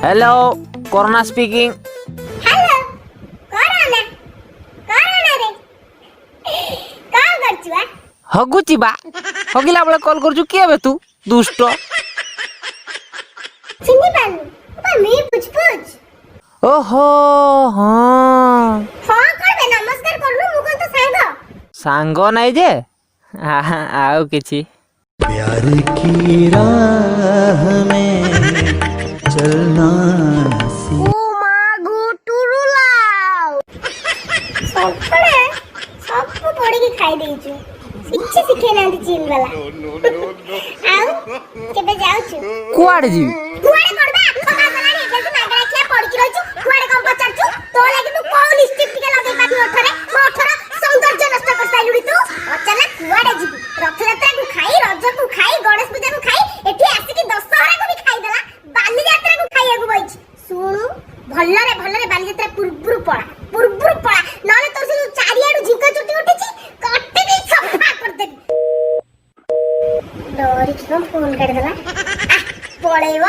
Hello, Corona speaking. Hello corona, corona ରେ, କଣ କରୁଛୁ ଆ? ହଗୁଛି ବା। ହଗିଲା ବେଳେ କଲ୍ କରୁଛୁ? କିଏ ବେ ତୁ, ଦୁଷ୍ଟ? ଚିହ୍ନି ପାରୁନୁ? ବା ମି ପୁଚ ପୁଚ। ଓହୋ, ହଁ। ହଁ କଣ ବେ, ନମସ୍କାର କରୁନୁ? ମୁଁ କଣ ତୋ ସାଙ୍ଗ? ସାଙ୍ଗ ନାଇଁ ଯେ, ଆଉ କିଛି? प्यार की राह में चलना नसीब। ଓ ମା ଗୋ, ଟୁରୁଲାଉ ସବୁବେଳେ ସବୁ ପୋଡିକି ଖାଇ ଦେଇଛୁ। କିଛି ଶିଖେଇ ନାହାନ୍ତି ଚିନ୍ ବାଲା। ଆଉ କେବେ ଯାଉଛୁ? କୁଆଡେ ଯିବି? କୁଆଡେ କଣ ବେ? 8 ମାସ ହେଲାଣି, ଏବେ ତୁ ମାଗଣା ଖିଆ ପଡିକି ରହିଛୁ। କୁଆଡେ କଣ ପଚାରୁଛୁ? ତୋ ଲାଗି ମୁଁ କୋଉ ଲିପଷ୍ଟିକ୍ ଟିକେ ଲଗେଇ ପାରୁନି ଓଠରେ। ମୋ ଓଠର ସୌନ୍ଦର୍ଯ୍ୟ ନଷ୍ଟ କରିସାରିଲୁଣି ତୁ। ପଚାରିଲା କୁଆଡେ ଯିବି। ରଥଯାତ୍ରାକୁ ଖାଇ, ରଜକୁ ଖାଇ, ଗଣେଶ ପୂଜାକୁ ଖାଇ, ଏଠି ଆସିକି ଦଶହରାକୁ ବି ଖାଇଦେଲା, ବାଲିଯାତ୍ରାକୁ ଖାଇବାକୁ ବଇଛି। ଶୁଣୁ, ଭଲରେ ଭଲରେ ବାଲିଯାତ୍ରା ପୂର୍ବରୁ ପଳା, ପୂର୍ବରୁ ପଳା, ନହେଲେ ତୋର ସେ ଯୋଉ ଚାରିଆଡୁ ଝିଙ୍କ ଚୁଟି ଉଠିଛି, କାଟି ଦେଇ ସଫା କରିଦେବି। ଡରିକି କଣ ଫୋନ କାଟିଦେଲା। ଆଃ, ପଳେଇବ।